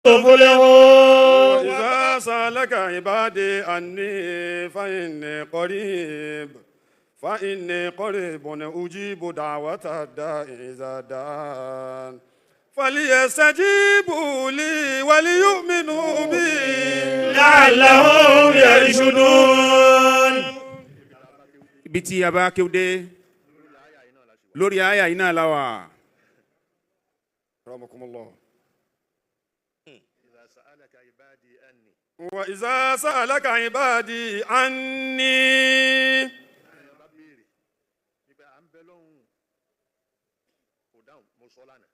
تفلحون. وإذا سألك عبادي عني فإني قريب أجيب دعوة الداع إذا دعان فليستجيبوا لي وليؤمنوا بي لعلهم يرشدون. Ibi tí a bá kéwúdé lórí àyà yìí náà la wà. رحمكم الله. وإذا سألك عبادي عني. Bá béèrè nípa à ń bẹ lọ́hùn kò dáhùn, mo sọ lánàá.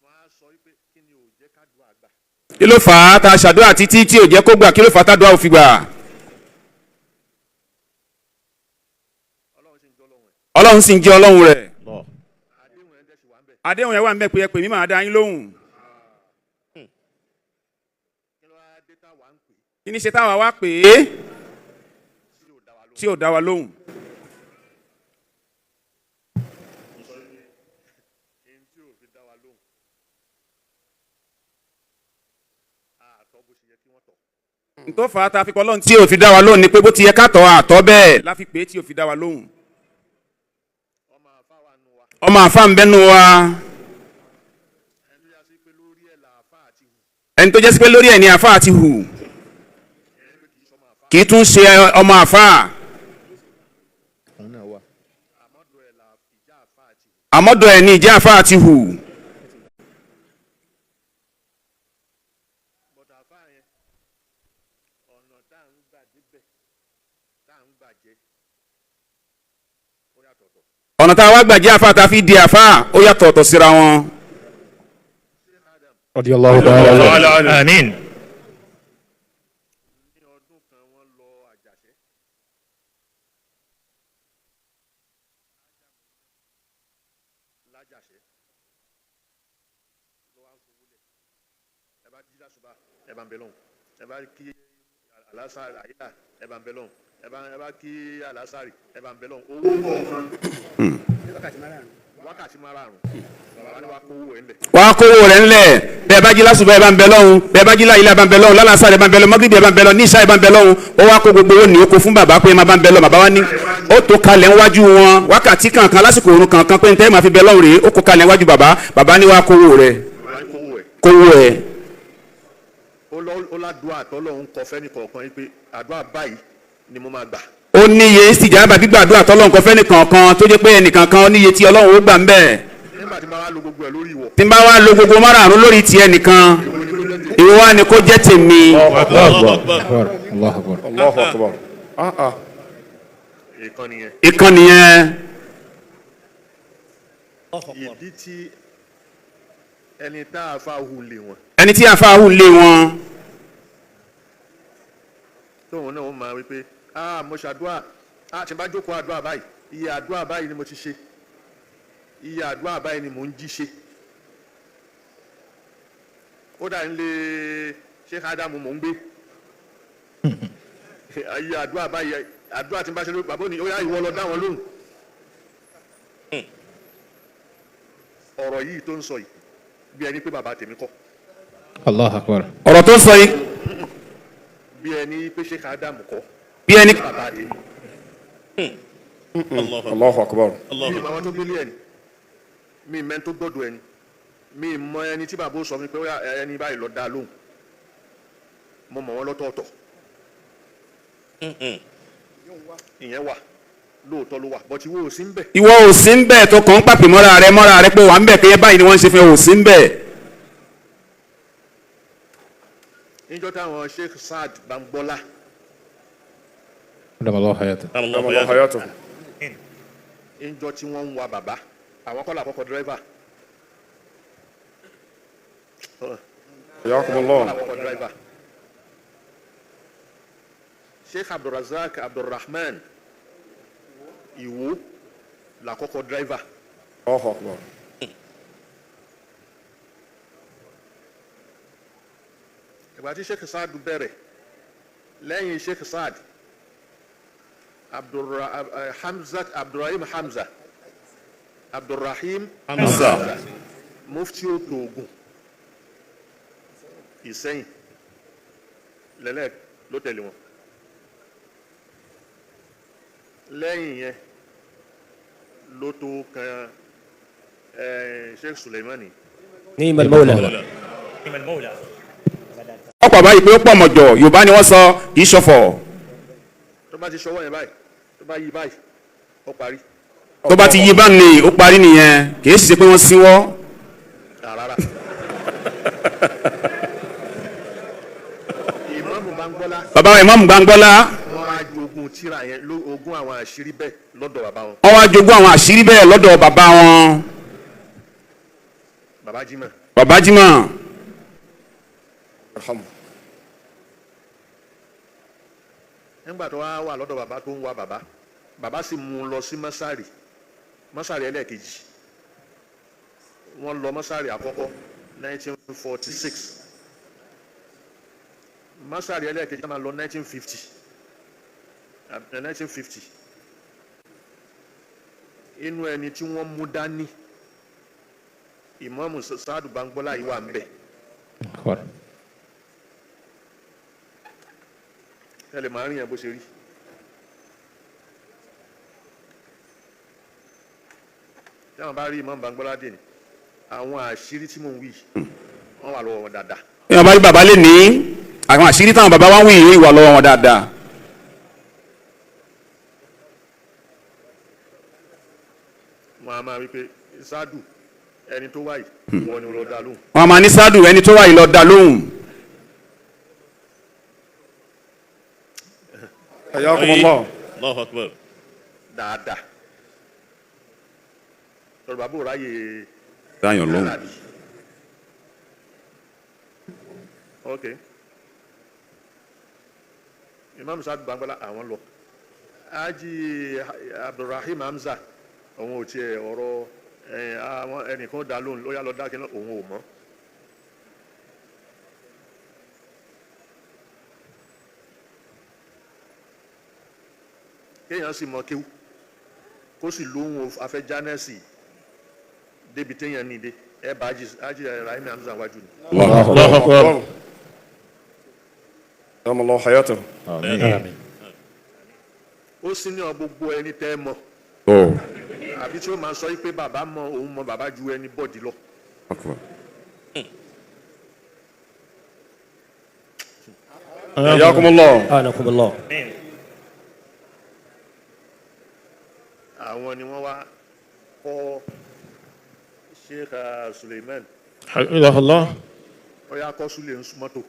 Wọ́n á sọ wípé kí ni ò jẹ́ kádùá gbà? Kí ló fà á tá a ṣàdúrà títí tí ò jẹ́ kó gbà? Kí ló fà á tádùá ò fi gbà? Ọlọ́run sì ń jọ́ lọ́hùn ẹ̀. Ọlọ́run sì ń jẹ́ Ọlọ́run rẹ̀. Àdéhùn ẹ̀ ń dẹ̀sí wà ń bẹ̀. Àdéhùn yẹn wà ń bẹ̀ pé ẹ pè mí, màá dá yín lóhùn. Kí ló wá dé tá wà ń pè Kí ni ṣe táwa wá pè é tí ò dá wa lóhùn? Tí ò dá wa lóhùn? Mo sọ wípé ẹni tí ò fi dá wa lóhùn, àtọ́ bó ṣe yẹ kí wọ́n tọ̀. N tó fà á ta fi kọ́ Ọlọ́run tí ò fi dá wa lóhùn ni pé bó ti yẹ ká tọ́ àtọ́ bẹ́ẹ̀ la fi pè é tí ò fi dá wa lóhùn. Ọmọ àfa wa nu wa. Ọmọ àfa ń bẹ́nu wa. Ẹni tó yà sí pé lórí ẹ̀ làáfà àti hù. Ẹni tó jẹ́ sí pé lórí ẹ̀ ní àfa àti hù. Ẹni pé kì í sọmọ àfa. Kì í tún ṣe ọmọ àfa. Àmọ́dọ̀ ẹ̀ là ìjà àfa àti hù. Àmọ́dọ̀ ẹ̀ ní ìjẹ́ àfa àti hù. Bọ̀dà àfa yẹn, ọ̀nà tá à ń gbà débẹ̀, tá à ń gbà jẹ, ó yàtọ̀tọ̀. Ọ̀nà tá a wá gbà jẹ́ àfa tá a fi di àfa, ó yàtọ̀ ọ̀tọ̀ síra wọn. رضي الله تعالى عنه. آمين. Ní ọdún kan, wọ́n lọ Àjàṣẹ́. Lájàṣẹ́ ló wá ń fowó lẹ̀. Ẹ bá jí lásùbà, ẹ bá ń bẹ lọ́hùn. Ẹ bá kí alásàrì àyílà, ẹ bá ń bẹ lọ́hùn. Ẹ bá kí alásàrì, ẹ bá ń bẹ lọ́hùn. Owó kọ̀ọ̀kan wákàtí márààrún, bàbá ni wàá kówó ẹ̀ ńlẹ̀. Wàá kówó rẹ̀ ńlẹ̀. Bẹ́ẹ̀ bá jí lásùbà, ẹ bá ń bẹ lọ́hùn. Bẹ́ẹ̀ bá jí láyìlá, ẹ bá ń bẹ lọ́hùn. Lálàsà, ẹ bá ń bẹ lọ́hùn. Mọ́gìrìbì, ẹ bá ń bẹ lọ́hùn. Níṣà, ẹ bá ń bẹ lọ́hùn. Ó wá kó gbogbo owó ní oko fún bàbá pé ẹ má bá ń bẹ lọ́hùn. Bàbá wa ní ó tó kalẹ̀ ńwájú wọn wákàtí kankan, lásìkò òrùn kankan, pé ntẹ́ máa fi bẹ lọ́hùn rèé. Ó kó kalẹ̀ ńwájú bàbá. Bàbá ní wàá kówó rẹ̀. Bàbá ní kówó ẹ̀. Kówó ẹ̀. Ó lọ ó ládùúgbò àtọ́lọ́hún kọ fẹ́ni kọ̀ọ̀kan yìí pé àdúrà báyìí ni mo máa gbà. Ó níye ìsìjàmbá gbígbàdúrà tọ́lọ́run kan fẹ́ni kankan, tó jẹ́ pé ẹnìkankan ó níye tí Ọlọ́run ó gbà ń bẹ̀. Nígbà tí mo bá lo gbogbo ẹ̀ lórí ìwọ, Tí n bá wá lo gbogbo márààrún lórí tiẹ̀ nìkan, ìwọ wá ni kó jẹ́ tèmi? الله أكبر، الله أكبر. الله أكبر آه آه. ìkan nìyẹn. Ìkan nìyẹn. Ìdí tí ẹni tá a fa hù lè wọn, Ẹni tí àfa hù lé wọn, tóun náà ó máa wí pé, ah, mo ṣàdúrà, ah, tí n bá jókòó àdúrà báyìí, iye àdúrà báyìí ni mo ti ṣe, iye àdúrà báyìí ni mò ń jí ṣe. Ó dà ń lé Sheikh Ádámù mò ń gbé iye àdúrà báyìí, àdúrà tí n bá ṣe lórí bàbá òní, ó yá, ìwọ lọ dá wọn lóhùn. Ọ̀rọ̀ yìí tó ń sọ yìí, bí ẹni pé bàbá tèmi kọ́. الله أكبر. Ọ̀rọ̀ tó ń sọ yìí, Bí ẹni pé Sheikh Ádámù kọ́ bí ẹni bàbá tèmi. الله أكبر. Mi mọ àwọn tó gbélé ẹni, mi mẹ́ni tó gbọ́dọ̀ ẹni, mi mọ ẹni tí bàbá ó sọ fún mi pé ó yá, ẹni báyìí lọ dá lóhùn. Mo mọ̀ wọ́n lọ́tọ̀ọ̀tọ̀. Ìyẹn wà lóòótọ́, ló wà, bọ́tí wo ò sí ń bẹ̀. Ìwọ ò sí ń bẹ̀, tó kàn ń pàpè mọ́ra rẹ pé wà ń bẹ̀, pé báyìí ni wọ́n ń ṣe fún ẹ, ò sí ń bẹ̀. Níjọ́ táwọn Sheikh Saad Bamgbọ́lá, أدام الله حياته. أدام الله حياته. níjọ́ tí wọ́n ń wa bàbá, àwọn kọ́ làkọ́kọ́ dírẹ́fà. حياكم الله. Làkọ́kọ́ dírẹ́fà, Sheikh Abdulrazak Abdulrahman Ìwó làkọ́kọ́ dírẹ́fà. الله أكبر. Ìgbà tí Sheikh Saad bẹ̀rẹ̀, lẹ́yìn Sheikh Saad, Hamza Abdulrahim Hamza Abdulrahim Hamza. Mufti Òkè Ògùn Ìsẹ́yìn lẹ́lẹ́ ló tẹ̀lé wọn. Lẹ́yìn yẹn ló tó kan Sheikh Suleimani. نعم المولى. Ọ̀pọ̀ báyìí pé ó pọ̀ mọ̀jọ̀, Yorùbá ni wọ́n sọ, kì í ṣọ̀fọ̀. Tó bá ti ṣọwọ́ yẹn báyìí, tó bá yí báyìí, ó parí. Tó bá ti yí bá ní, ó parí nìyẹn, kì í sì ṣe pé wọ́n síwọ́. Rárá, Ìmáàmù Báńgbọ́lá, Bàbá wa Ìmáàmù Gbàngbọ́lá, wọ́n á jogún tíra yẹn ló ogún àwọn àṣírí bẹ́ẹ̀ lọ́dọ̀ bàbá wọn. Wọ́n wá jogún àwọn àṣírí bẹ́ẹ̀ lọ́dọ̀ bàbá wọn. Bàbá Jimoh. Bàbá Jimoh. Arhamu. Nígbà tó wá wà lọ́dọ̀ bàbá tó ń wá bàbá, bàbá sì mú un lọ sí mọ́sárì, mọ́sárì ẹlẹ́ẹ̀kejì. Wọ́n lọ mọ́sárì àkọ́kọ́ 1946, mọ́sárì ẹlẹ́ẹ̀kejì wọ́n máa lọ 1950, 1950. Inú ẹni tí wọ́n mú dání, Ìmáàmù Sáàdù Báńgbọ́lá yìí wà ń bẹ̀. Akbar. Ẹ lè máa rí yẹn bó ṣe rí. Tí àwọn bá rí Ìmáàmù Báńgbọ́lá dè ní àwọn àṣírí tí mò ń wí yìí, wọ́n wà lọ́wọ́ wọn dáadáa. Bí wọ́n bá rí bàbá lè ní àwọn àṣírí táwọn bàbá wa ń wí yìí, wà lọ́wọ́ wọn dáadáa. Wọn a máa wí pé, "Sáàdù, ẹni tó wà yìí, wọ́n ni lọ dá lóhùn." Wọ́n máa ní, "Sáàdù, ẹni tó wà yìí, lọ dá lóhùn." Hayyakumullah. Allahu Akbar. Dáadáa lọ́dọ̀ bàbá òráyè. Dáyàn lóhùn. Arabi. Ok, Imam Saad Bangala, àwọn lọ. Haji Abdulrahim Hamza, òun ò tiẹ̀ ọ̀rọ̀ ẹ̀, àwọn ẹnìkan dá lóhùn, ó yá lọ dákẹ́ náà, òun ò mọ̀. Kéèyàn sì mọ kéwú, kó sì lóhùn afẹ́jánẹ́sì débi téèyàn ní dé, ẹ bá Haji Rahim Hamza wájú ni. Allahu Akbar. Allahu hayatahu. Àmín. Ó sì ní ọ gbogbo ẹni tẹ́ ẹ mọ̀ Oh. àbí tí ó máa sọ pé bàbá mọ òun, mọ bàbá ju ẹni bọ́ọ̀dì lọ. Akbar. Hayyakumullah. Anakumullah. Àwọn ni wọ́n wá kọ́ Sheikh Suleiman. Hafidhahullah. Ó yá, kọ́ Sule ń mọ́tò.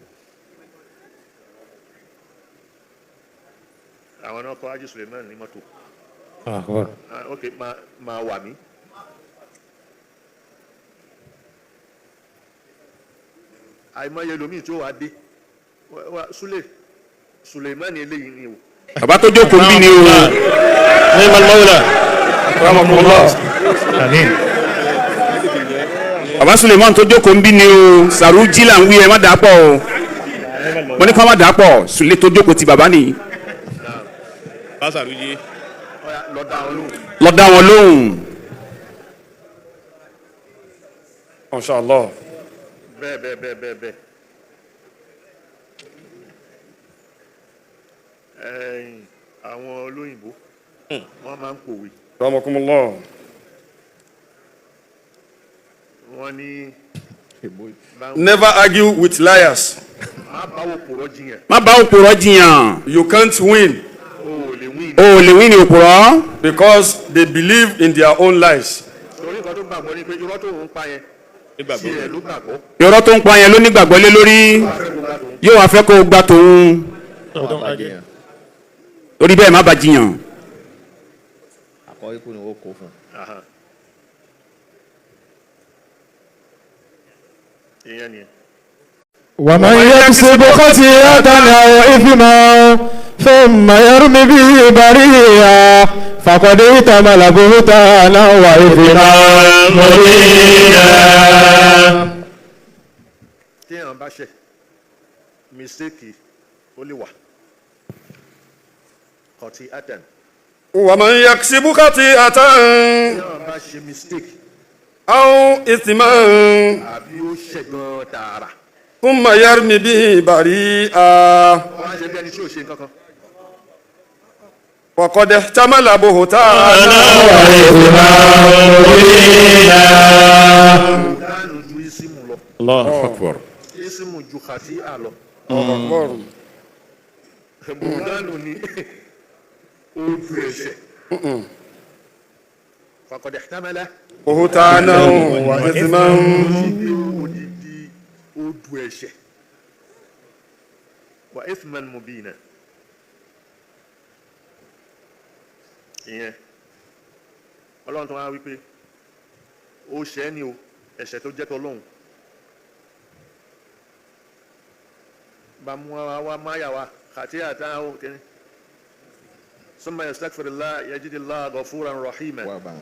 Àwọn náà kọ́ Haji Suleiman ní mọ́tò. Akbar. Ah, ok, máa wà mí. Àìmọye lomi tí ó wàá dé. Sule Suleiman eléyìí ni o. Bàbá tó jókòó bí ni o. Ni'mal mawla. Akramakumullah. Àmín. Bàbá Suleiman tó jókòó ń bí ni o. Sàrújì là ń wí, ẹ má dà á pọ̀ o. Mo ní kí wọ́n má dà á pọ̀. Sule tó jókòó ti bàbá nìyí. Bá Sàrújí. Ó yá, lọ dá wọn lóhùn. Lọ dá wọn lóhùn. Masha Allah. Bẹ́ẹ̀ bẹ́ẹ̀ bẹ́ẹ̀ bẹ́ẹ̀ bẹ́ẹ̀. Ẹ̀yin àwọn olóyìnbó, wọ́n máa ń pòwe. Akramakumullah. Wọ́n ní Never argue with liars. má bá òpùrọ́ jiyàn. Má bá òpùrọ́ jiyàn. You can't win O ò lè win. O ò lè wí ní òpùrọ́. because they believe in their own lies. Torí nǹkan tó gbàgbọ́ ni pé irọ́ tó ń pa yẹn, Nígbàgbọ́. tí ẹ̀ ló gbàgbọ́. Irọ́ tó ń pa yẹn ló nígbàgbọ́ lé lórí. Yóò wá fẹ́ kó o gba tòun. Don't argue. Torí bẹ́ẹ̀, má bá jiyàn. Àkọ́ ikú ni ó kó fún un. Aha. Ìyẹn nìyẹn. ومن يكسب خطيئة أو إثما ثم يرم به بريئا فقد احتمل بهتانا وإثما مبينا. Téèyàn bá ṣe mistake, ó lè wà kọtí atan. ومن يكسب خطيئة Téèyàn bá ṣe mistake أو إثما àbí ó ṣẹ̀gbọ́n tààrà. ثم يرمي به بريئا wọ́n á ṣe bí ẹni tí ò ṣe nǹkan kan. وقد احتمل بهتانا وإثما مبينا dánù ju isimu lọ الله Akbar. isimu ju khati'a lọ. أكبر. bùdánù ni ó ju ẹ̀ṣẹ̀. faqad ihtamala بهتانا وإثما bí odidi ó ju ẹ̀ṣẹ̀. wa ithman mubina. Ìyẹn ọlọ́run tó wá wípé ó ṣe é ní o ẹ̀ṣẹ̀ tó jẹ́ tọlọ́run bá mú wa wá máyà wa kàtí àtàwọn kìíní summa yastaghfirullah yajidillah ghafuran rahima wà bá wọn.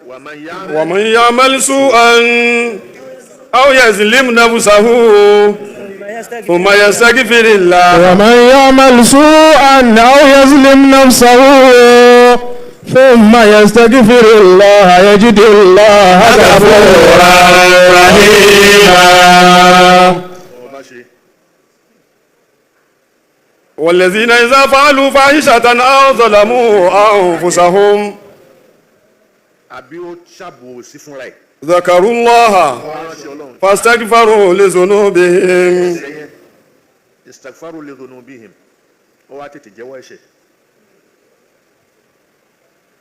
wa man ya'mal ومن يعمل سوءا أو يظلم نفسه ثم يستغفر الله ومن يعمل سوءا أو يظلم نفسه ثم يستغفر الله يجد الله غفورا رحيما. ọba ṣe والذين إذا فعلوا فاحشة أو ظلموا أنفسهم àbí ó ṣàbòsí fúnra ẹ̀ ذكروا الله wọ́n rántí ọlọ́run فاستغفروا لذنوبهم ẹ̀ṣẹ̀ yẹn istaghfaru li dhunubihim ó wá tètè jẹ́wọ́ ẹ̀ṣẹ̀.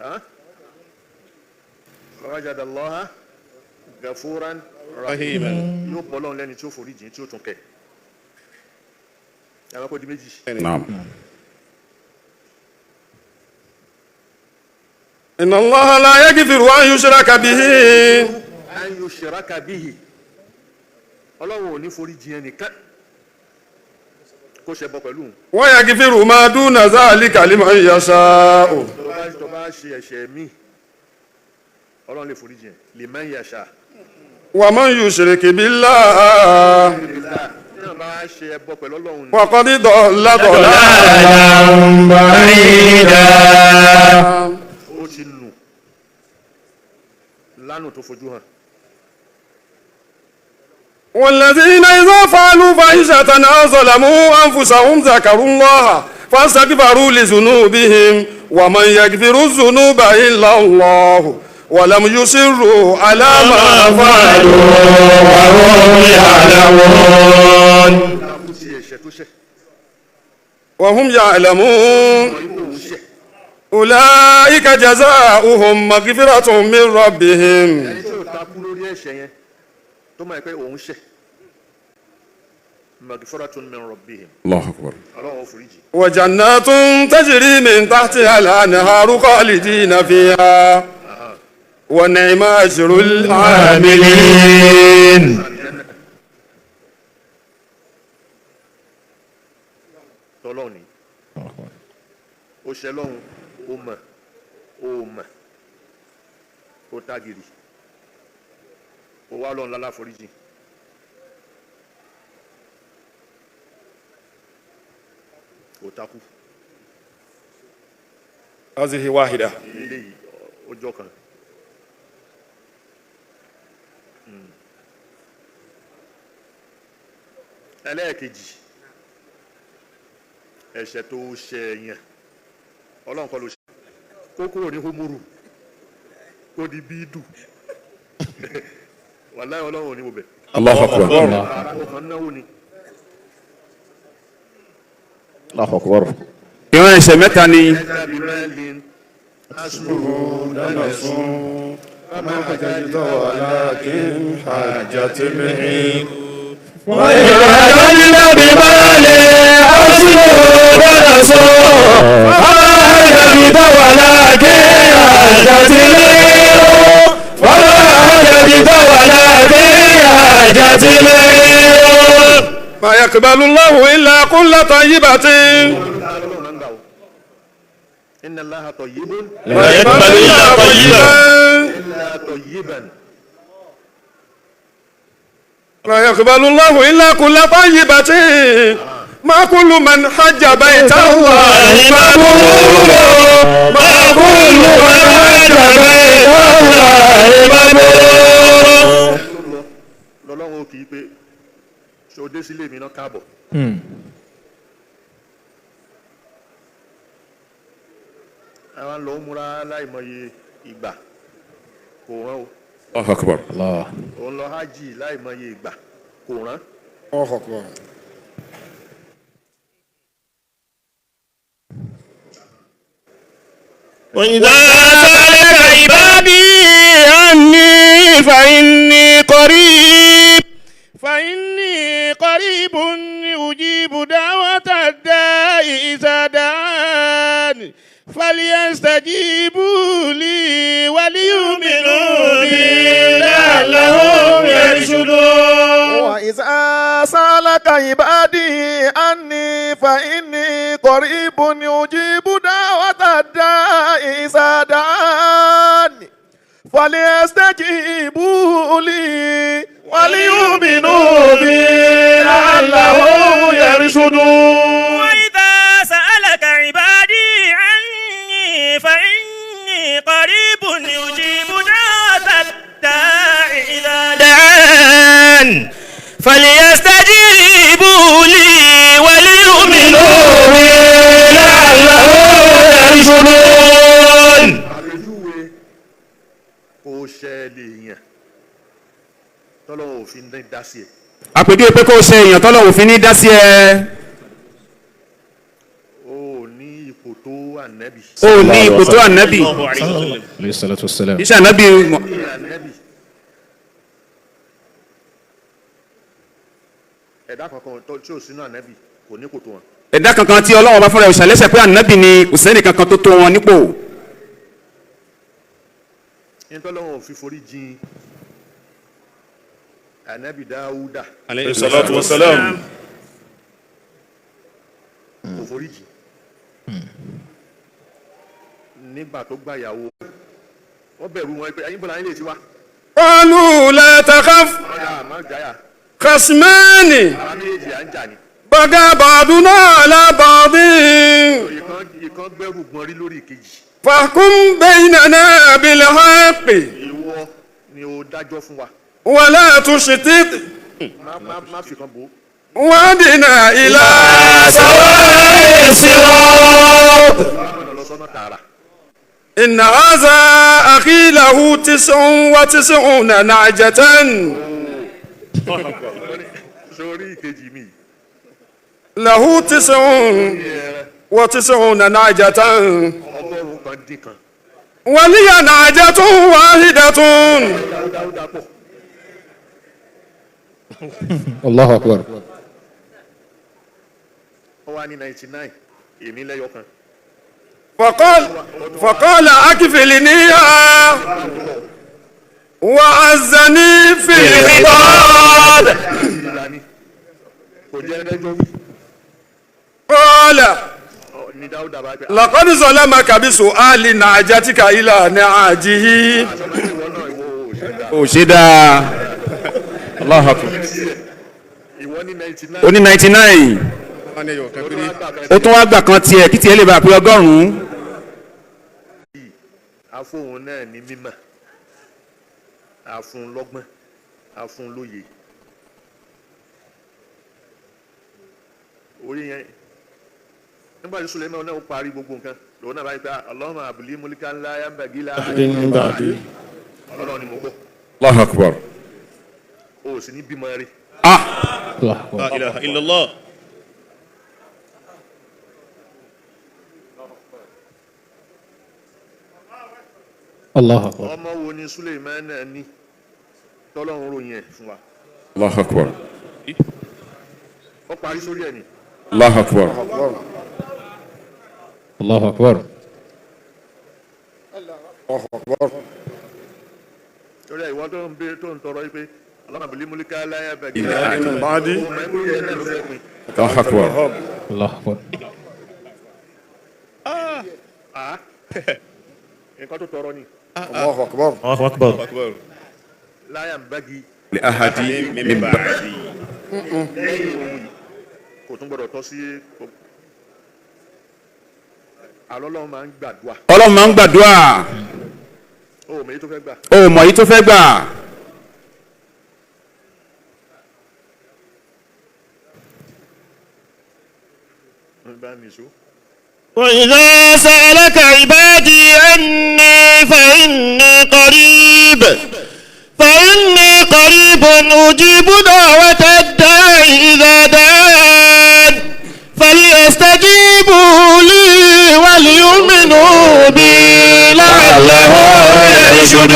Hàn? Wajada Allaha ghafuran rahima yóò bọ́ lọ́run lẹ́ni tí ó forí jìn tí ó tún kẹ́ ẹ̀ kó di méjì. Naam. إن الله لا يغفر أن يشرك به an yushraka bihi ọlọ́run ò ní forí jìn ẹnìkan kó ṣẹbọ pẹ̀lú òun. ويغفر ما دون ذلك لمن يشاء tó bá ṣe ẹ̀ṣẹ̀ míì ọlọ́run lè forí jìn liman yasha. ومن يشرك بالله tí wọ́n bá ṣe ẹbọ pẹ̀lú ọlọ́run ni فقد ضل ضلالا بعيدا. ó ti nù lánàá tó fojú hàn. والذين إذا فعلوا فاحشة أو ظلموا أنفسهم ذكروا الله فاستغفروا لذنوبهم ومن يغفر الذنوب إلا الله ولم يصروا على ما فعلوا وهم يعلمون. takú sí ẹ̀ṣẹ̀ tó ṣẹ̀ وهم يعلمون ipò òun ṣẹ̀ أولئك جزاؤهم مغفرة من ربهم ẹni tí ò takú lórí ẹ̀ṣẹ̀ yẹn tó mọ̀ pé òun ṣẹ̀ magfiratun min rabbihim Allahu akbar. ọlọ́run ó forí jìn. وجنات تجري من تحتها الأنهار خالدين فيها ونعم أجر العاملين عاملين. Tọ́lọ́run ni ó ṣẹ̀ lọ́hùn ó mọ̀ ó mọ̀ ó tágìrì ó wá lọ́run lálá foríjì ó takú هذه واحدة eléyìí ọjọ́ kan. Ẹlẹ́ẹ̀kejì ẹ̀ṣẹ̀ tó ṣe yẹn ọlọ́run kọ́ ló ṣe kó kúrò ní hómórù kó di bídù wàláhì ọlọ́run ò ní wo bẹ̀ Allahu akbar. ara ọkàn náwó ni Allahu akbar. Ìran ẹ̀ṣẹ̀ mẹ́ta ni tàbí mẹ́lin asùnwó ولكن حاجة العين وإذا بمال أصله ونسوه فما ولكن حاجة العين وما حاجة ولكن حاجة العين. ما يقبل الله إلا كل طيبة ọlọ́run máa ń gbà ó inna Allaha tayyibun لا يقبل إلا طيبا illa tayyiban لا يقبل الله إلا كل طيبة ما كل من حج بيت الله مقبول ما كل من حج بيت الله مقبول. Ṣé o dé sílé mi náà káàbọ̀? Àwọn lọ múra láìmọye ìgbà kò rán o. Allahu Akbar. Òun lọ hajj láìmọye ìgbà kò rán. Allahu Akbar. وإذا سألك عبادي عني فإني قريب أجيب دعوة الداع إذا دعان فليستجيبوا لي وليؤمنوا بي لعلهم يرشدون. وإذا سألك عبادي عني فإني قريب أجيب دعوة الداع إذا دعان فليستجيبوا لي وليؤمنوا بي لعلهم يرشدون. وإذا سألك عبادي عني فإني قريب أجيب دعوة الداع إذا دعان فليستجيبوا لي وليؤمنوا بي لعلهم يرشدون. Àpèjúwe kò ṣẹlẹ̀ èèyàn tọ́lọ́wọ́ òfin ní dá sí ẹ. Àpèjúwe pé kó o ṣe èèyàn tọ́lọ́wọ́ òfin ní dá sí ẹ. O ò ní ipò tó ànábì. O ò ní ipò tó ànábì. Alayhi salatu wassalam. Iṣẹ́ ànábì. Ní ànábì. Ẹ̀dá kankan tí ò sínú ànábì kò ní kò tó wọn. Ẹ̀dá kankan tí Ọlọ́run bá fúnra ẹ̀ ṣàlẹ́sẹ̀ pé ànábì ni kò sẹ́ni kankan tó tó wọn nípò. Ní tọ́lọ́wọ́ òfin forí jìn ànábì Dáúdà. Alayhi salatu wassalam. Kò forí jìn. Nígbà tó gbàyàwó wọ́n bẹ̀rù wọn pé ẹ̀yin bọ̀lá yín lè ti wá. Qalu la takhaf. Ọ̀dà àmọ́ jáyà. Khasmani. Àwọn méjèèjì à ń jà ni. Baga ba'duna ala ba'din. Ìkan gbẹ́rù gbọ́n rí lórí ìkejì. Fahkum baynana bil haqqi. Ìwọ ni o dájọ́ fún wa. Wala tushtit. Má fi kan bò ó. Wahdina ila sawa'i sirat. Lọ sọ́nà tààrà. Inna hadha akhi lahu 99 na'jatan. Sórí ìkejì mi. Lahu 99 na'jatan. Ọgọ́rùn-ún kan dín kan. Waliya na'jatun wahidatun. Dáúdà pọ̀. Allahu Akbar. Ó wá ní 99, èmi lẹ́yọ kan. فقال أكفلنيها وعزني في الخطاب. قال لقد ظلمك بسؤال نعجتك إلى نعاجه. Ó ṣe dáa. Allahu Akbar. Ó ní 99. Ó tún wá gbà kan tiẹ̀ kí tiẹ̀ lè bá pé 100. Afóhun náà ní mímọ̀, àfún lọ́gbọ́n, àfún lóye. Orí yẹn nígbà tí Suleiman náà parí gbogbo nǹkan lòun náà bá yí pé Allahumma abli mulkan la yanbaghi li ahadin ba'di. Ọlọ́run ni mo gbọ́. Allahu Akbar. O ò sì ní bímọ rí. La ilaha illallah. Allahu Akbar. Ọmọ wo ni Suleiman náà ní tọ́lọ́run ròyìn ẹ̀ fún wa. Allahu Akbar. Ó parí sórí ẹ̀ ni. Allahu Akbar. Allahu Akbar. Allahu Akbar. Torí ẹ̀ ìwọ tó ń bẹ tó ń tọrọ yìí pé Allahumma abli mulkan la yanbaghi li ahadin ba'di. Allahu Akbar. Allahu Akbar. Nǹkan tó tọrọ ni. Allahu Akbar. Allahu Akbar. La yanbaghi li ahadin min ba'di. Lẹ́yìn òun yìí kò tún gbọdọ̀ tọ́ sí àlọ́. Ọlọ́run máa ń gbàdúrà. Ọlọ́run máa ń gbàdúrà. O ò mọ̀ èyí tó fẹ́ gbà. O ò mọ̀ èyí tó fẹ́ gbà. Bá nìṣó. وإذا سألك عبادي عني فإني قريب أجيب دعوة الداع إذا دعان فليستجيبوا لي وليؤمنوا بي لعلهم يرشدون.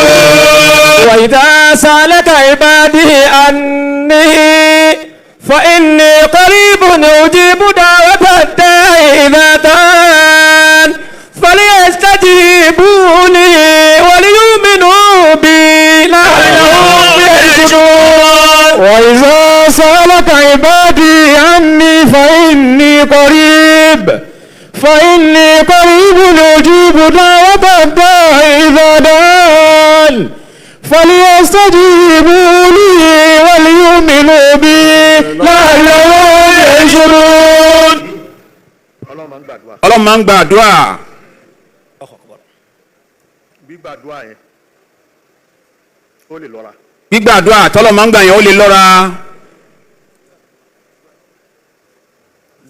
وإذا سألك عبادي عني فإني قريب أجيب دعوة الداع إذا دعان فليستجيبوا لي وليؤمنوا بي لعلهم يرشدون. وإذا سألك عبادي عني فإني قريب أجيب دعوة الداع إذا دعان فليستجيبوا لي وليؤمنوا بي لعلهم يرشدون. Ọlọ́run máa ń gbàdúrà. Ọlọ́run máa ń gba àdúrà. Gbígbàdúrà yẹn, ó lè lọ́ra. Gbígbà àdúrà tọ́lọ́ máa ń gbà yẹn, ó lè lọ́ra.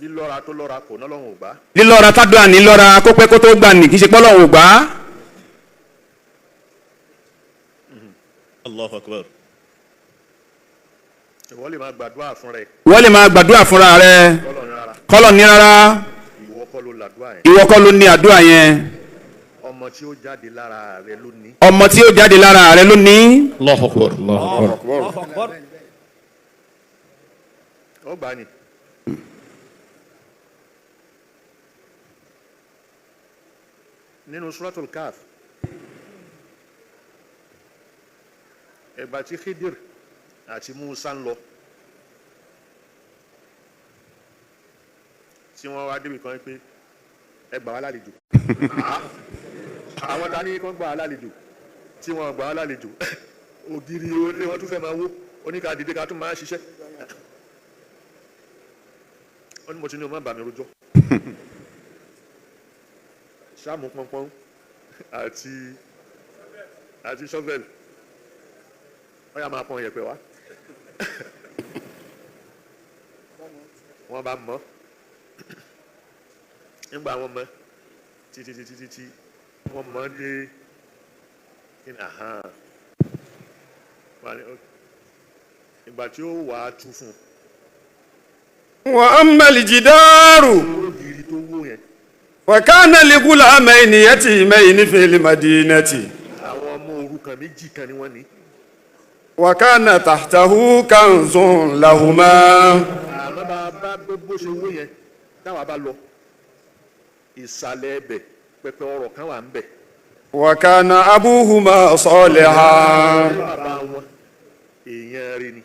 Lílọ́ra tó lọ́ra kò ná lọ́run ò gbà. Lílọ́ra tádùá ní lọ́ra kó pẹ́ kó tó gbà ní, kì í ṣe pọ́lọ́run ò gbà á. Allahu akbar. Ìwọ lè máa gbàdúrà fún rẹ. Wọ́n lè máa gbàdúrà fúnra rẹ. Kọ́lọ̀ ní rárá. Kọ́lọ̀ ní rárá. Ìwọ kọ́ ló làdúrà yẹn. Ìwọ kọ́ ló ní àdúrà yẹn. Ọmọ tí ó jáde lára rẹ ló ní. Ọmọ tí ó jáde lára rẹ ló ní. Allahu akbar. Allahu akbar. Ó gbà ní. Nínú Suratul Kaf, ẹgbà tí Khidir àti Musa ń lọ, tí wọ́n wá débi kan pé ẹ gbà wá lálejò. Àwọn ta ní kán gbà wá lálejò, tí wọ́n gbà wá lálejò, ògiri ni wọ́n tún fẹ́ máa wó oníkà dìde ká tún máa ṣiṣẹ́. Ó ní mo ti ní o má bà mí rojọ́, sáàmù pọnpọ́n àti shovel, wọ́n yà máa pọn yẹ̀pẹ̀ wá. Wọ́n bá mọ́ nígbà wọ́n mọ́ títí títí títí wọ́n mọ́ dé kí ni àhán wà ní ìgbà tí ó wà á tú fún وأما الجدار un ògiri tó wó yẹn, وكان لغلامين يتيمين في المدينة àwọn ọmọ òrukàn méjì kan ni wọ́n ní. وكان تحته كنز لهما. Àmọ́ bá bó ṣe wó yẹn, táwa bá lọ ìsàlẹ̀ ẹbẹ̀, pẹpẹ ọrọ̀ kan wà ń bẹ̀. وكان أبوهما صالحا. Bàbá wọn èèyàn rẹ ni.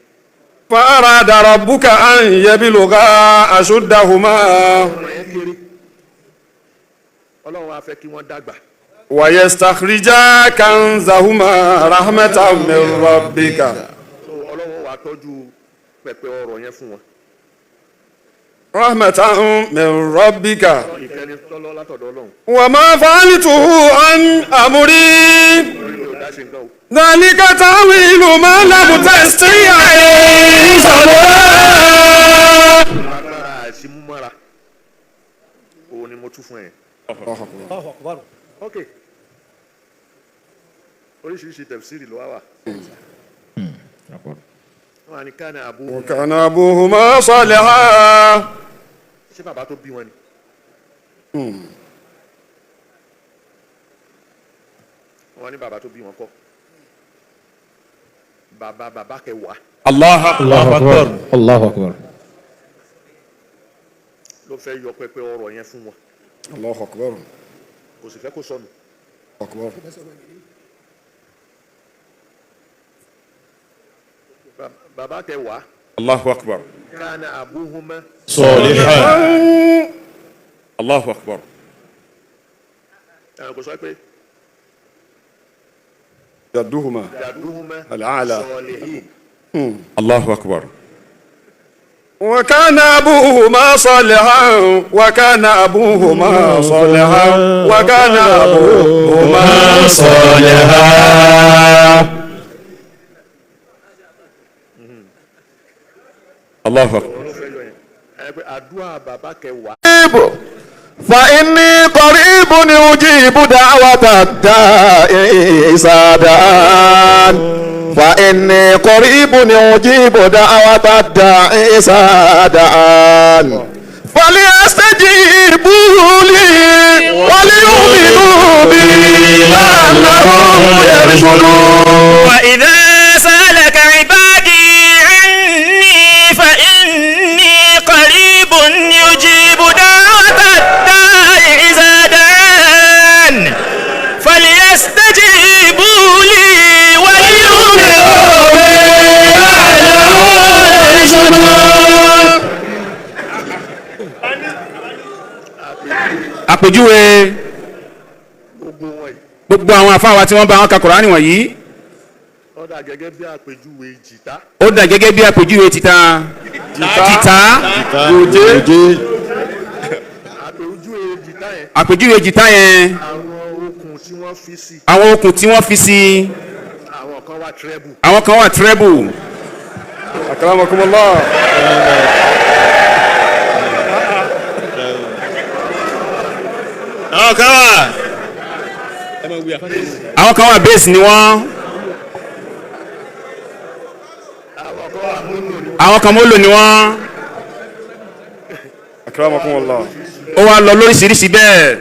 فأراد ربك أن يبلغا أشدهما Ọmọ yẹn kéré, Ọlọ́run á fẹ́ kí wọ́n dàgbà. ويستخرجا كنزهما رحمة من ربك. So Ọlọ́run wàá tọ́jú pẹpẹ ọrọ̀ yẹn fún wọn. رحمة من ربك. Ìkẹni tọ́lọ́ látọ̀dọ̀ Ọlọ́run. وما فعلته عن أمري. Orí mi ò dá ṣe nǹkan o. ذلك تأويل ما لم تستطع عليه صبرا. Agbára àti múmára òun ni mo tú fún ẹ. Ok, oríṣiríṣi tẹ̀síìrì ló wá wà. Wọn à ní كان أبو وكان أبوهما صالحا. Ṣé bàbá tó bí wọn ni? Wọn ní bàbá tó bí wọn kọ́, bàbá bàbá kẹwàá. Allah. Allahu akbar. Allahu akbar. Ló fẹ́ yọ pẹpẹ ọrọ̀ yẹn fún wọn. الله أكبر. Kò sì fẹ́ kó sọnù. أكبر. Bàbá kẹwàá. الله أكبر. كان أبوهما صالحا. الله أكبر. Kò sọ pé جدهما جدهما الأعلى. صالحين. الله أكبر. وكان أبوهما صالحا، وكان أبوهما صالحا، وكان أبوهما صالحا. الله أكبر. Òun ló fẹ́ yọ yẹn. Àdúrà bàbá kẹwàá. فإني قريب أجيب دعوة الداع إذا دعان فإني قريب أجيب دعوة الداع إذا دعان فليستجيبوا لي وليؤمنوا بي لعلهم يرشدون. وإذا سألك عبادي عني فإني قريب يجيب دعوة الداع إذا دعان فليستجيبوا لي وليؤمنوا بي لعلهم يرشدون. Àpèjúwe gbogbo àwọn àfáà wa tí wọ́n bá wọn ka Kùránì wọ̀nyí. Ó dà gẹ́gẹ́ bí àpèjúwe jìtá. Ó dà gẹ́gẹ́ bí àpèjúwe títà. Jìtá. Àpèjúwe jìtá yẹn. Àpèjúwe jìtá yẹn. Àwọn okùn tí wọ́n fi sí. Àwọn okùn tí wọ́n fi sí. Àwọn kan wà treble. Àwọn kan wà treble. Akramakumullah. Àwọn kan wà. Àwọn kan wà bass ni wọ́n. Àwọn kan mólò ni wọ́n. Akramakumullah. Ó wá lọ lóríṣiríṣi bẹ́ẹ̀.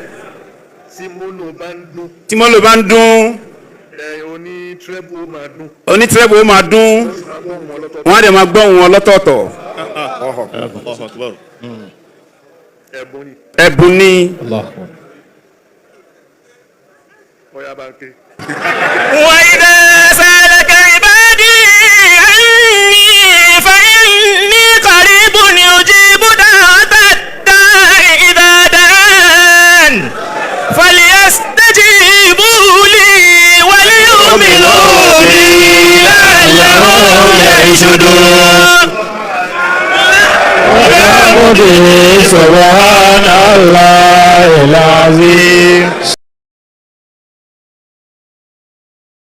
Tí mólò bá ń dún. Tí mólò bá ń dún. Oní treble ó máa dún. Oní treble ó máa dún. Wọ́n á dẹ̀ máa gbọ́ ohùn wọn lọ́tọ̀ọ̀tọ̀. Ẹ̀bùn ni. Ẹ̀bùn ni. وإذا سألك عبادي عني فإني قريب أجيب دعوة الداع إذا دعان فليستجيبوا لي وليؤمنوا بي لعلهم يرشدون. سبحان الله العظيم.